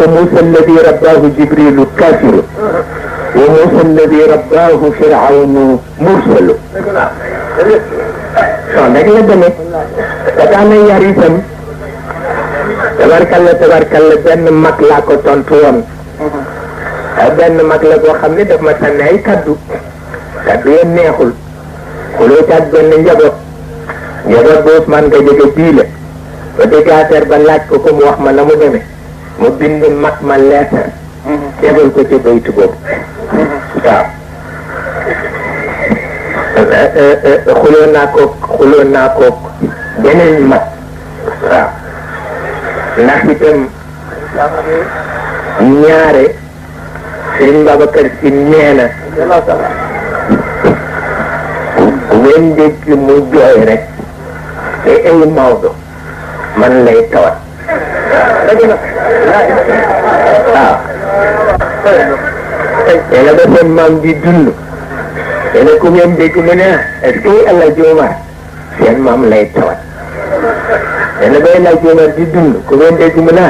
فموسى الذي رباه جبريل كافر وموسى الذي رباه فرعون مرسل صدق لدنك فكان يريثم تبارك الله بن مكلا كو تونتون بن مكلا كو خامني داف ما تاني اي كادو يا نيهول خلو تاك بن نجابو بوس مان nga jëgë biile ba dégaater ba laaj ko ko mu wax ma la mu demee mu bind mag ma leetar tegal ko ci baytu boobu waaw xuloo naa ko beneen mag waaw ndax itam ñaare Sëriñ Babacar Si nee na ku ngeen dégg mu jooy rek te ay Maodo man lay tawat waaw yàlla ba seen maam di dund yàlla ku ngeen dégg mu ne est-ce que El Hadj Omar seen maam lay tawat yàlla ba El Hadj Omar di dund ku ngeen dégg mu ne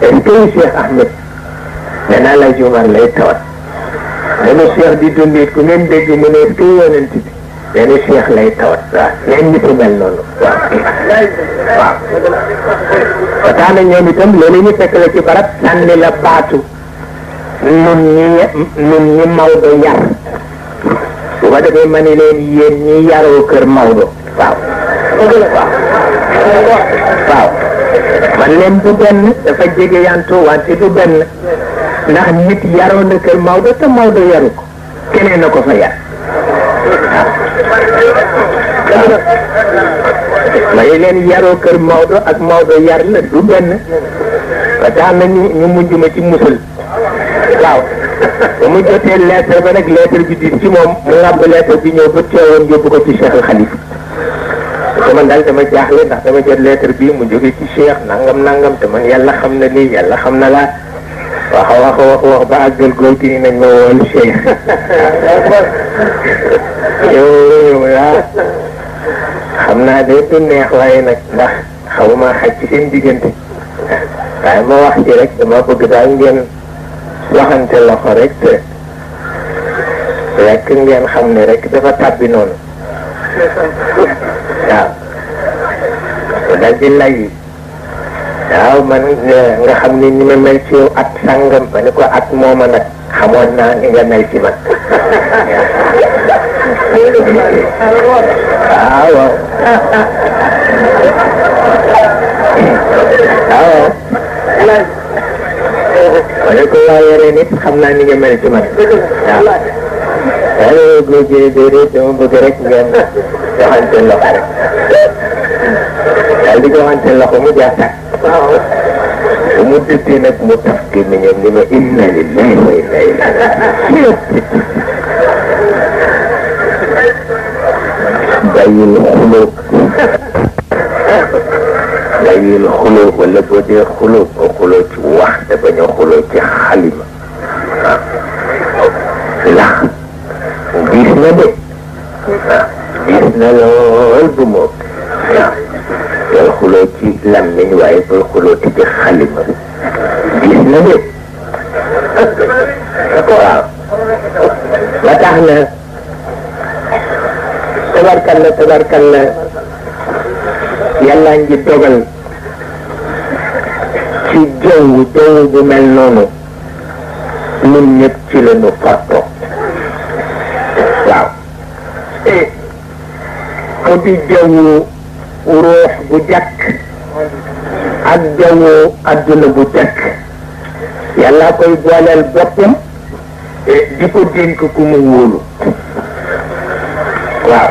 est-ce que Cheikh Ahmed nee na El Hadj Omar lay tawat dana Cheikh di dund it ku ngeen dégg mu ne est-ce que yonent bi nee na Cheikh lay tawat waaw ñeen ñi ko mel noonu waaw waaw ba tax na ñoom itam loolu ñu fekk la ci barab sànni la baatu nun ñi Maodo yar su ko defee ma ni leen yéen ñi yaroo kër Maodo waaw waaw man leen du benn dafa jege yantu wante du benn ndax nit yaroo na kër Maodo te Maodo yaru ko keneen na ko fa yar may leen yaroo kër Maodo ak Maodo yar la du benn ba tax na ñu mujj ma ci musal waaw ba mu jotee lettre ba nag lettre bi di ci moom mu ngàbb lettre bi ñëw ba teewoon yóbbu ko ci Cheikh al Khalifa te man daal dama jaaxle ndax dama jot lettre bi mu jóge ci Cheikh nangam te man yàlla xam na lii yàlla xam na laa wax ba àggal góor gi nañ ma woon Cheikh yow xam naa de du neex waaye nag ndax xawma xaj ci seen diggante waaye ma wax ci rek dama bëgg daal ngeen waxante loxo rek te rek ngeen xam ne rek dafa tàbbi noonu waaw daal di lay waaw man nga xam ne ni ma mel ci yow at sàngam ma ne ko at mooma nag xamoon naa ni nga mel ci man waaw waaw ma ne ko waaye ren it xam naa ni nga mel ci man waaw waaye góor gi déedéet dama bëgg rek ngeen joxante loxo rek daal di joxante loxo mu jaar tàkk bu mu dëttee nag mu taf gémmiñam ni ma inna lillahi wa inna ilayhi bàyyil xuloo wala boo dee xuloo boo xuloo ci wax te bañ a xuloo ci xalima waaw ndax gis na de waaw gis na lool bu moom waaw yow xuloo ci lammiñ waaye bul xuloo ci xalima gis na de waaw ba tax na tabarkalla yàlla ngi dogal ci jaww bu mel noonu ñun ñëpp ci la ñu fàttoo waaw mu di jaww ruux bu jàkk ak jaww adduna bu jàkk yàlla koy booleel boppam di ko dénk ku mu wóolu waaw